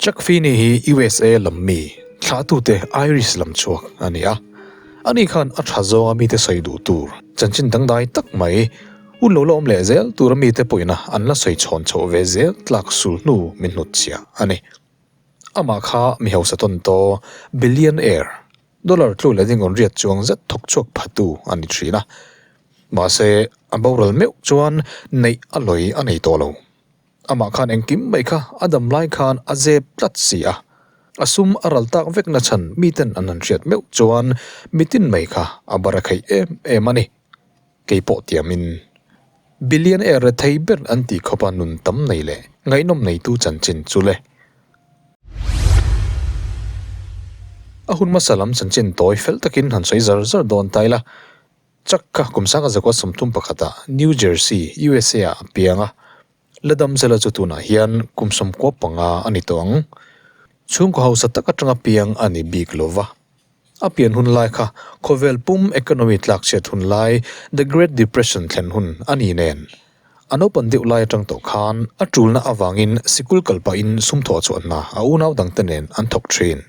Chuck Feeney hi USA lam mi, thlahtute Irish lam chhuak a ni a. Ani khan a tha zawnga mite sawi duh tur chanchin dangdai tak mai, hun lo la awm leh zel tura mite pawhina an la sawi chhawn chhoh ve zel tlak sul hnu min hnutchhiah a ni. Amah kha mi hausa tawn taw, billionaire, dollar tlu leh dingawn riat chuang zet thawk chhuak phatu a ni thin a. Mahse, a boral meuh chuan neih a lawi a nei tawh lo. Amah khan engkim mai kha a dam lai khan a zep tlat si a, a sum a ral tak vek na chhan miten an han hriat meuh chuan mitin mai kha a bar a kheih em em a ni. Kei pawh tiamin billionaire rethei ber an tih khawpa nun tam nei leh ngaihnawm neitu chanchin chu le. A hun hmasa lam chanchin tawi fel takin han sawi zar zar dawn ta ila. Chuck kha kum sanga zakua 31 ah New Jersey, USA ah a piang a. La dam zela chu tunah hian kum 95 a ni tawh ang. Chhungkaw hausa tak atanga piang a ni bik lo va. A pian hun lai kha khawvel pum economy tlakchhiat hun lai The Great Depression thlen hun a ni nen. A naupan deuh lai atang tawh khan a tulna avangin sikul kal pahin sum thawh chhuah hna a unau dangte nen an thawk thin.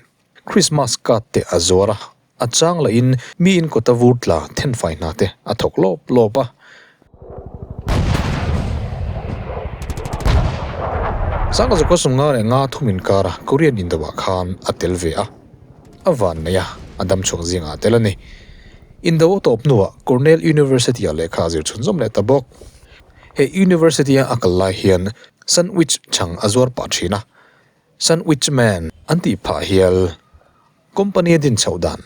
Christmas card te a zuar a. A chang lahin mi in kawta vur tla thenfai hna te a thawk lawp lawp a. Sangha zakua sawmnga leh nga thum inkara Korean indo ah khan a tel ve a. A van nei a, a dam chhuak zingah a tel a ni. Indo a tawp hnuah Cornell University ah lehkha a zir chhunzawm leh ta bawk. He University a a kal lai hian sandwich chhang a zuar pah thin a. Sandwich man an tih phah hial. Company a din chhoh dan.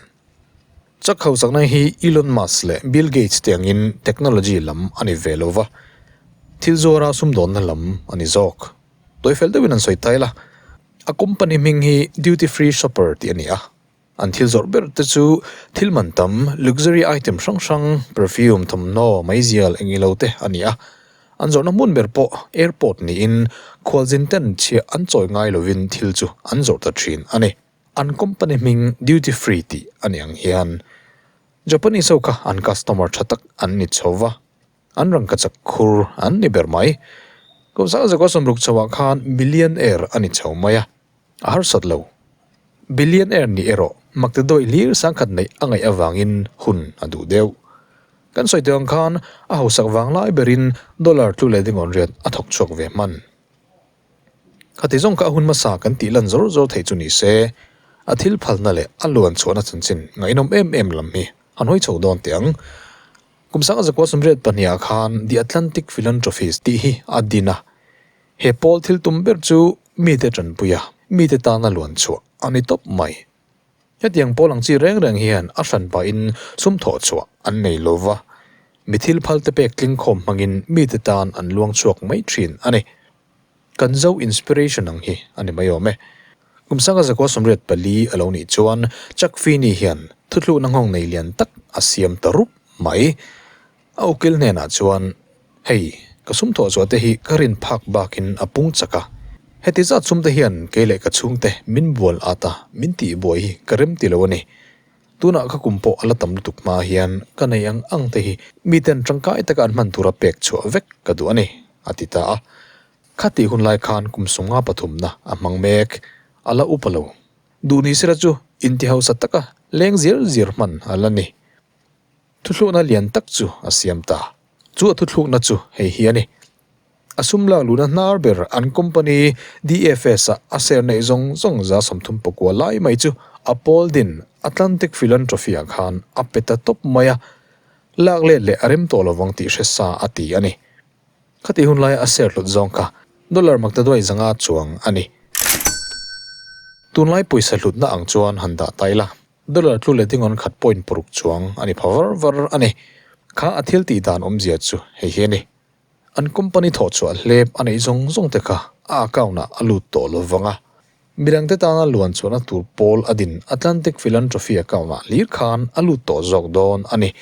Chuck hausakna hi Elon Musk leh Bill Gates te angin technology lam a ni ve lo va, thil zuara sumdawnna lam a ni zawk. Tawifel deuhin an sawi tail a, a company hming hi Duty Free Shopper tih a ni a. An thil zawrh ber te chu thil man tam, luxury item hrang hrang, perfume, thawmhnaw, meizial eng ilo te a ni a. An zawrhna hmun ber pawh airport niin khualzin ten chhiah an chawi ngai lovin thil chu an zawrh ta thin a ni. An company hming duty free tih a ni ang hian Japanese ho kha an customer tha tak an ni chho va, an rangkachak khur an ni ber mai. Kum sang zakua sawmruk chhoah khan millionaire a ni chho mai a, a harsat lo. Billionaire nih erawh makti dawih hlir sangkhat neih a ngaih avangin hun a duh deuh. Kan sawi teh ang khan a hausak vang lai berin dollar tlu leh dingawn riat a thawk chhuak ve hman. Khati zawng kha a hun hmasa kan tih lan zawr zawr theih chu ni se, a thil phalna leh a luan chhuahna chanchin ngaihnawm em em lam hi han hawi chho dawn teh ang. Kum sanga zakua 82 ah khan The Atlantic Philanthropies tih hi a din a, he pawl thil tum ber chu mite tanpui a, mite tana luan chhuah a ni tawp mai. Hetiang pawl ang chi reng reng hian a hran pahin sum thawh chhuah an nei lo va, mi thil phal te pek tling khawm hmangin mite tan an luang chhuak mai thin a ni. Kan Zo Inspiration ang hi a ni mai awm e. Kum sanga zakua 84 a lo nih chuan Chuck Feeney hian thuthlukna nghawng nei lian tak a siam ta rup mai. A ukil hnenah chuan, Hei, ka sum thawh chhuah te hi ka rin phak bakin a pung chak a. Heti zat sum te hian kei leh ka chhungte min bual at a, min tih buai hi ka rem ti lo a ni. Tunah ka kum pawh a la tam lutuk hma hian ka nei ang ang te hi miten tangkai taka an hman tura pek chhuah vek ka duh a ni, a ti ta a. Khatih hun lai khan kum 53 na a hmang mek, a la upa lo. Duh ni sela chu intihausa taka leng zir zir hman a la ni. Thuthlukna lian tak chu a siam ta. Chu a thuthlukna chu hei hi a ni. A sum lak luhna hnar ber an company DFS-a a share neih zawng zawng 39 lai mai chu a pawl din Atlantic Philanthropy-ah khan a pe ta tawp mai a, lak let leh a rem tawh lovang tih hre sa a ti a ni. Khatih hun laia a share hlut zawng kha dollar maktaduai 500 chuang a ni. Tunlai pawisa hlutna ang chuan han dah ta ila. Dollar tlu leh dingawn khat point paruk chuang a ni pha var var a ni. Kha a thil tih dan awmzia chu hei hi a ni. An company thawh chhuah hlep a neih zawng zawng te kha a account ah a lut tawh lo vang a. Midangte tana luan chhuahna tur pawl a din Atlantic Philanthropy account ah hlir khan a lut tawh zawk dawn a ni.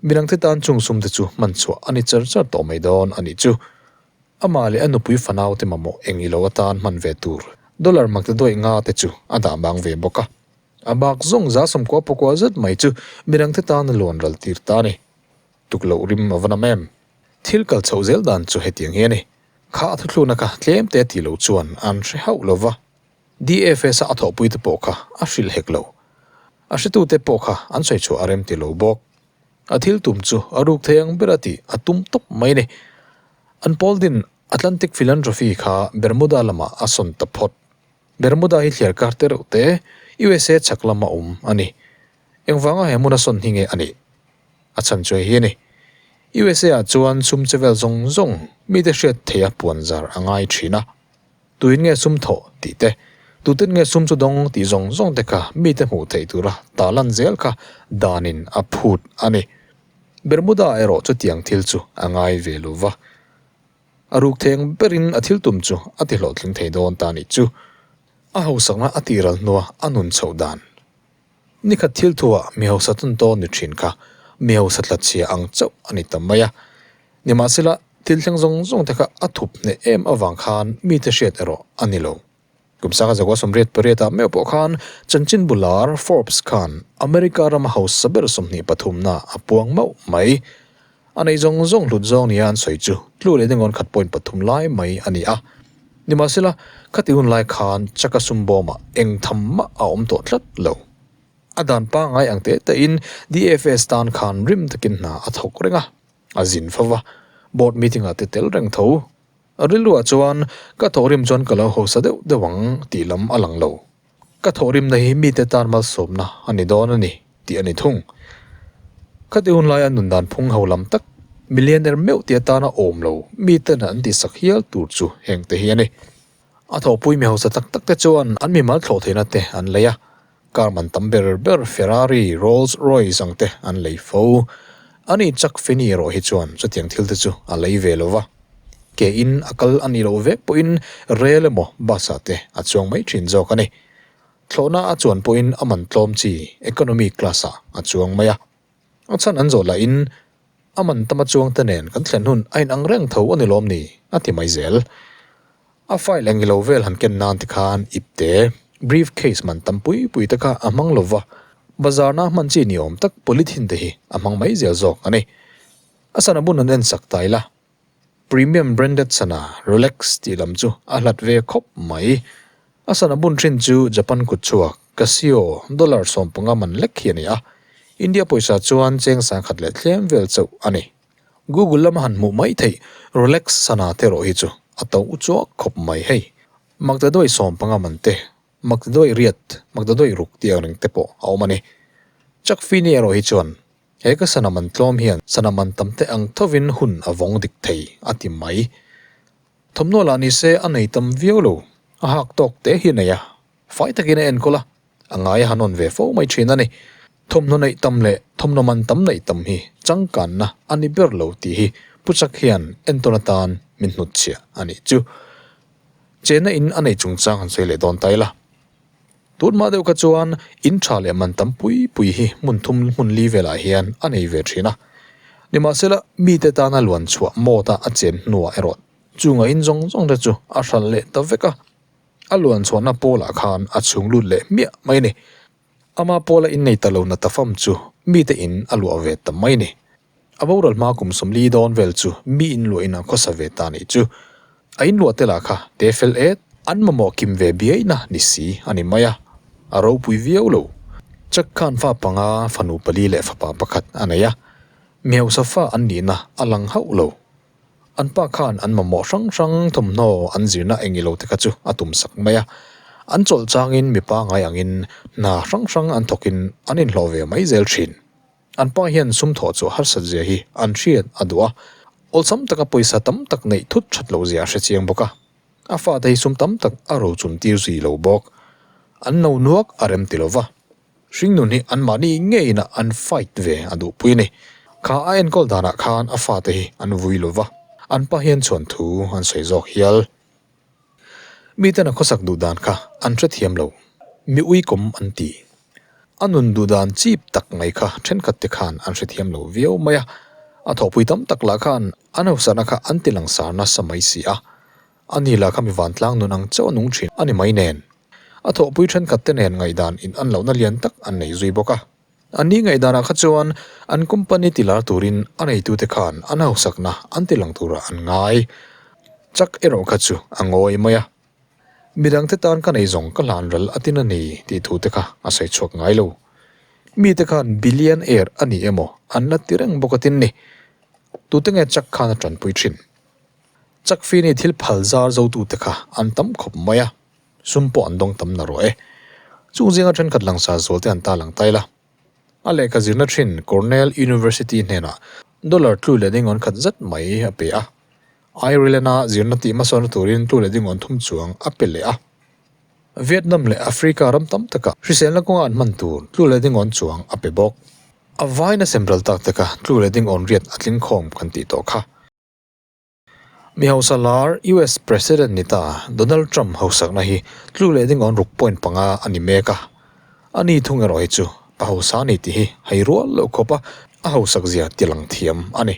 Midangte tan chung sum te chu hman chhuah a ni char char tawh mai dawn a nih chu. Amah leh a nupui fanau te mamawh eng ilo atan hman ve tur dollar maktaduaih nga te chu a dah bang ve bawk a. A bak zawng 99 zet mai chu midangte tan a luan ral tir ta a ni. Tuk loh rim a va nam em? Thil kal chhoh zel dan chu hetiang hi a ni. Kha a thuthlukna kha tlem te ti lo chuan an hre hauh lo va. DFS-a a thawhpuite pawh kha a hrilh hek lo. A hretute pawh kha an sawi chhuah a rem ti lo bawk. A thil tum chu a ruk thei ang ber a tih a tum tawp mai a ni. An pawl din Atlantic Philanthropy kha Bermuda lamah a sawn ta phawt. Bermuda hi thliar kar te reuh te, USA chhak lama awm a ni. Engvanga he hmun a sawn hi nge a nih? A chhan chu hei hi a ni. USA ah chuan sum che vel zawng zawng mite hriat theiha puan zar a ngai thin a. Tuin nge sum thawh tih te, tuten nge sum chu dawng tih zawng zawng te kha mite hmuh theih tura ta lan zel kha danin a phut a ni. Bermuda erawh chutiang thil chu a ngai ve lo va. A ruk theng berin a thil tum chu a ti hlawhtling thei dawn ta nih chu. A hausakna a tihral hnua a nun chhoh dan. Nikhat thil thuah mi hausa tawn tawn ni thin kha mi hausa tla chhia ang chauh a ni ta mai a. Nimahsela, thil thleng zawng zawng te kha a thup hneh em avang khan mite hriat erawh a ni lo. Kum sanga zakua 88 ah meuh pawh khan chanchin bular Forbes khan America rama hausa ber 23 na a puang mauh mai. A neih zawng zawng hlut zawng nia an sawi chu tlu leh dingawn khat point pathum lai mai a ni a. Nimahsela, khati hun lai khan chaka sum bawmah eng tham mah a awm tawh tlat lo. A dan pangngai ang teh tehin DFS tan khan rim takin hna a thawk reng a, a zin fo va, board meeting ah te tel reng tho. A rilruah chuan ka thawhrim chuan ka lo hausa deuh deuh ang tih lam a lang lo. Ka thawhrimna hi mite tan malsawmna a ni dawn a ni tih a ni thung. Khati hun laia nun dan phung ho lam tak, millionaire meuh tih atana awm lo miten an tihsak hial tur chu heng te hi a ni. A thawhpui mi hausa tak tak te chuan an mimal thlawh theihna te an lei a, car man tam ber ber Ferrari, Rolls Royce ang te an lei fo. Ani Chuck Finney erawh hi chuan chutiang thil te chu a lei ve lo va. Ke in a kal a nih loh vek pawhin rel emaw bus ah te a chuang mai thin zawk a ni. Thlawhna a chuan pawhin a man tlawm chi economy class ah a chuang mai a. A chhan an zawh lahin a man tama chuang te nen kan thlen hun a inang reng tho a ni lawm ni a ti mai zel. A file eng ilo vel han ken nan te khan ip te, brief case man tam pui pui te kha a hmang lo va, bazar na hman chi ni awm tak polythene te hi a hmang mai zel zawk a ni. A sana bun an en sak ta ila. Premium branded sana Rolex tih lam chu a hlat ve khawp mai. A sana bun thin chu Japan kut chhuak Casio dollar 15 man lek hi a ni a, India pawisa chuan cheng sangkhat leh tlem vel chauh a ni. Google lama han hmuh mai theih Rolex sana te erawh hi chu a to uchuak khawp mai hei. Maktaduai 15 man te, maktaduai riat, maktaduai ruk tih ang reng te pawh a awm a ni. Chuck Feeney erawh hi chuan He ka sana man tlawm hian sana man tam te ang thovin hun a vawng dik thei, a ti mai. Thawmhnaw lah ni se a nei tam viau lo, a hak tawk te hi a nei a, fai takin a enkawl a, a ngai a han awn ve fo mai thin a ni. Thawmhnaw neih tam leh thawmhnaw man tam neih tam hi changkanna a ni ber lo tih hi Pu Chak hian entawn atan min hnutchhiah a nih chu. Chenna in a nei chungchang han sawi leh dawn ta ila. Tunhma deuh kha chuan in tha leh man tam pui pui hi hmun thum hmun li velah hian a nei ve thin a. Nimahsela, mite tana luan chhuah mawta a chen hnuah erawh chunga in zawng zawng te chu a hralh leh ta vek a. A luan chhuahna pawlah khan a chhung lut leh hmiah mai a ni. Ama pawla innei ta lo na ta fam chu mite in a luah ve ta mai a ni. A boral hma kum 40 dawn vel chu mi in luah in a khawsa ve ta nih chu. A in luah te lah kha te fel et. An mamawh kim ve biaina ni si a ni mai a, a ropui viau lo. Chuck khan fa panga, fanu pali leh fapa pakhat a nei a, mi hausa fa an nihna a lang hauh lo. An pa khan an mamawh hrang hrang thawmhnaw an zirna eng ilo te kha chu a tum sak mai a. An chawlh changin mipa ngai angin hna hrang hrang an thawkin an inhlawh ve mai zel thin. An pa hian sum thawh chu harsat zia hi an hriat a duh a, awlsam taka pawisa tam tak neih thut that loh zia a hre chiang bawk a. A fate hi sum tam tak a rochun tir zui lo bawk. An no nuak a rem ti lo va. Hringnun hi anmahni ngeiin a an fight ve a duhpui a ni. Kha a enkawl danah khan a fate hi an vui lo va, an pa hian chhuan thu an sawi zawk hial. Miten a khawsak duh dan kha an hrethiam lo, mi uikawm an ti. A nun duh dan chip tak mai kha thenkhat te khan an hrethiam lo viau mai a, a thawhpui tam tak lah khan an hausana kha an ti langsar nasa mai si a. Ani lah kha mi vantlang nun ang chauh a nung thin a ni mai nen. A thawhpui thenkhat te nen ngaihdan in an lohna lian tak an nei zui bawk a. An ni ngaihdanah kha chuan an company ti lar turin a neitute khan an hausakna an ti lang turah an ngai. Chak erawh kha chu a ngawi mai a. Midangte tan ka nei zawng ka hlan ral a tin a ni tih thu te kha a sawi chhuak ngai lo. Mite khan billionaire a ni emaw an la ti reng bawk a tin ni. Tute nge Chuck khan a tanpui thin? Chuck Feeney thil phal zar zotute kha an tam khawp mai a, sum pawh an dawng tam na rawh e. Chung zinga thenkhat langsar zual te an ta lang tai la. A lehkha zirna thin Cornell University hnenah dollar tlu leh dingawn khat zet mai a pe a. Ireland-a zirna tih hmasawnna turin tlu leh dingawn thum chuang a pe leh a. Vietnam leh Africa ram tam takah hriselna kawnga an hman tur tlu leh dingawn chuang a pe bawk. A vaina semral tak taka tlu leh dingawn riat a tling khawm kan tih tawh kha. Mi hausa lar US President ni ta Donald Trump hausakna hi tlu leh ding awn ruk point panga a ni mek a. A ni thung erawh hi chu pa hausa a ni tih hi hei rual loh khawp a, a hausak zia ti lang thiam a ni.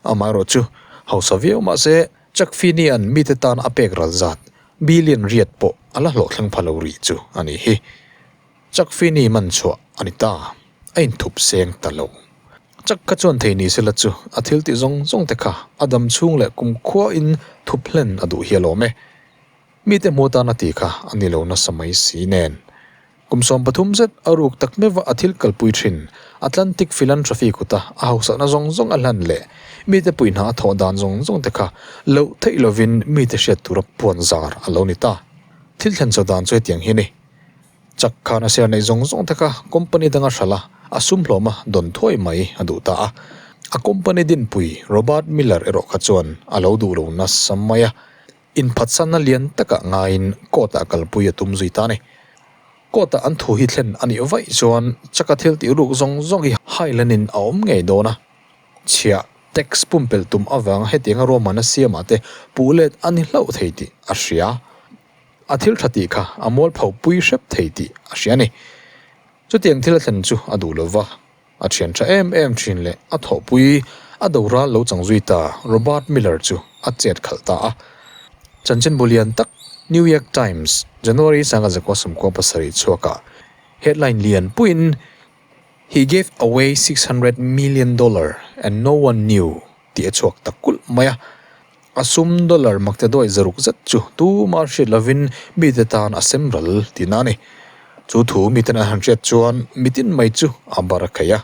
Amaherawh chu hausa viau mahse Chuck Feeney-a'n mite tan a pek ral zat billion riat pawh a la hlawhthleng pha lo rih chu a ni hi. Chuck Feeney man chhuah a ni ta, a inthup seng ta lo. Chuck kha chuan thei ni sela chu a thil tih zawng zawng te kha a dam chhung leh kum khuain thup hlen a duh hial awm e. Mite hmu atan a ti kha a ni lo nasa mai si nen. Kum 13 zet a ruk tak meuh a a thil kalpui thin Atlantic Philanthropy kuta a hausakna zawng zawng a hlan leh mite puihna a thawh dan zawng zawng te kha loh theih lovin mite hriat tura puan zar a lo ni ta. Thil thlen chho dan chu hetiang hi a ni. Chak khan a share neih zawng zawng te kha company danga hralh a, a sum hlawm a dawn thuai mai a duh ta a. A company dinpui Robert Miller erawh kha chuan a lo duh lo nasa mai a, inphatsanna lian takah ngaiin court ah kalpui a tum zui ta a ni. Court ah an thu hi thlen a nih vaih chuan chaka thil tih ruk zawng zawng hi hailanin a awm ngei dawn a. Chhiah, tax pumpelh tum avanga hetianga ruahmanna siamah te puh let a ni hlauh thei tih a hria. A thil tha tih kha a mualpho pui hrep thei tih a hria a ni. Chutiang thil a thlen chu a duh lo va, a thian tha em em thin leh a thawhpui a do ral lo chang zui ta Robert Miller chu a chet khalh ta a. Chanchinbu lian tak New York Times, January 1997 chhuakah headline lian puiin He gave away $600 million and no one knew tih a chhuak ta kulh mai a. A sum dollar makte dawi zaruk zet chu tuma hriat lovin mite tan a sem ral tihna a ni. Chu thu miten an han hriat chuan mitin mai chu a bar a kheih a.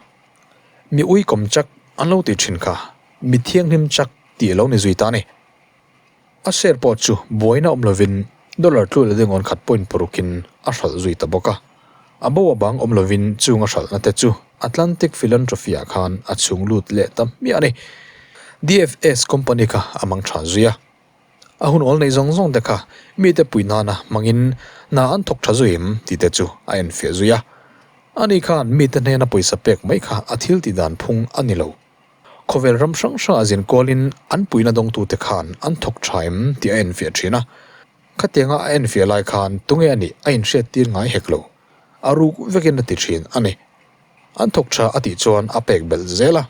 Mi uikawm chak an lo tih thin kha mi thianghlim chak tih a lo ni zui ta a ni. A share pawh chu buaina awm lovin dollar tlu leh dingawn khat point parukin a hralh zui ta bawk a. A bo a bang awm lovin chung a hralhna te chu Atlantic Philanthropy ah khan a chhung lut leh ta hmiah a ni. DFS company kha a mang tha zui a. A hun awl neih zawng zawng te kha mite pui nana hmangin hna an thawk tha zui em tih te chu a enfiah zui a. Ani khan mite hnena pawisa pek mai kha a thil tih dan phung a ni lo. Khawvel ram hrang hrangah zin kualin an puihna dawngtute khan an thawk tha em tih a enfiah thin a. Khatianga a enfiah lai khan tunge a nih a inhriattir ngai hek lo. A ruk vekin a ti thin a ni. An thawk tha a tih chuan a pek belh zel a.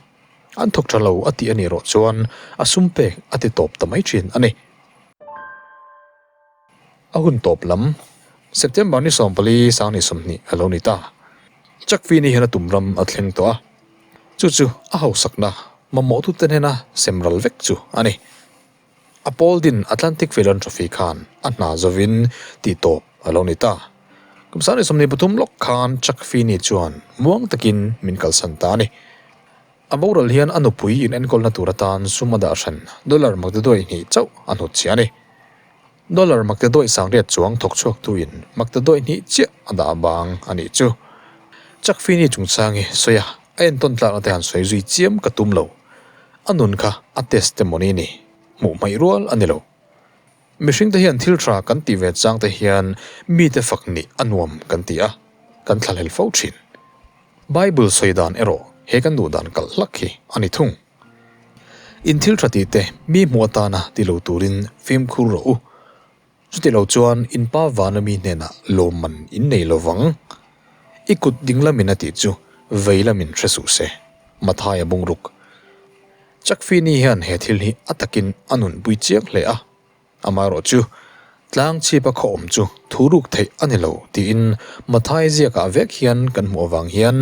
An thawk tha lo a tih a nih rawh chuan a sum pek a ti tawp ta mai thin a ni. A hun tawp lam, September ni 14 2020 a lo ni ta. Chakvini hian a tum ram a thleng tawh a. Chu chu a hausakna mamawhtute hnena sem ral vek chu a ni. A pawl din Atlantic Philanthropy khan a hna zovin tih tawp a lo ni ta. Kum 23 lawk khan Chuck Feeney chuan muang takin min kalsan ta a ni. A boral hian a nupui in enkawlna tur atan sum a dah hran dollar maktaduai hnih chauh a hnut chhia a ni. Dollar maktaduai sangriat chuang thawk chhuaktuin maktaduai hnih chiah a dah bang a nih chu. Chuck Feeney chungchang hi sawi a, a entawn tlakna te han sawi zui chiam ka tum lo. A nun kha a testimony ni, hmuh hmaih rual a ni lo. Mihring te hian thil tha kan tih ve chang te hian mite fak nih a nuam kan ti a, kan thlahlel fo thin. Bible sawi dan erawh he kan duh dan kalh hlak hi a ni thung. In thil tha tih te mi hmuh atana ti lo turin fimkhur rawh u. Chuti lo chuan in pa vana mi hnenah lawmman in nei lo vang. I kut ding lamin a tih chu vei lamin hre suh se. Mathaia bungruk. Chakfini hian he thil hi a takin a nunpui chiang hle a. Amaherawh chu, tlang chhipa khaw awm chu thu ruk theih a ni lo tiin Mathai ziakah vek hian kan hmuh avang hian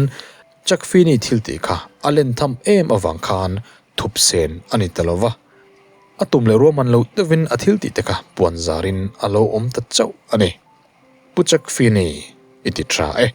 Chakfini thil tih kha a len tham em avang khan thupsen a ni ta lo va. A tum leh ruahman lo deuhin a thil tih te kha puan zarin a lo awm ta chauh a ni. Pu Chuck Finney i ti tha e.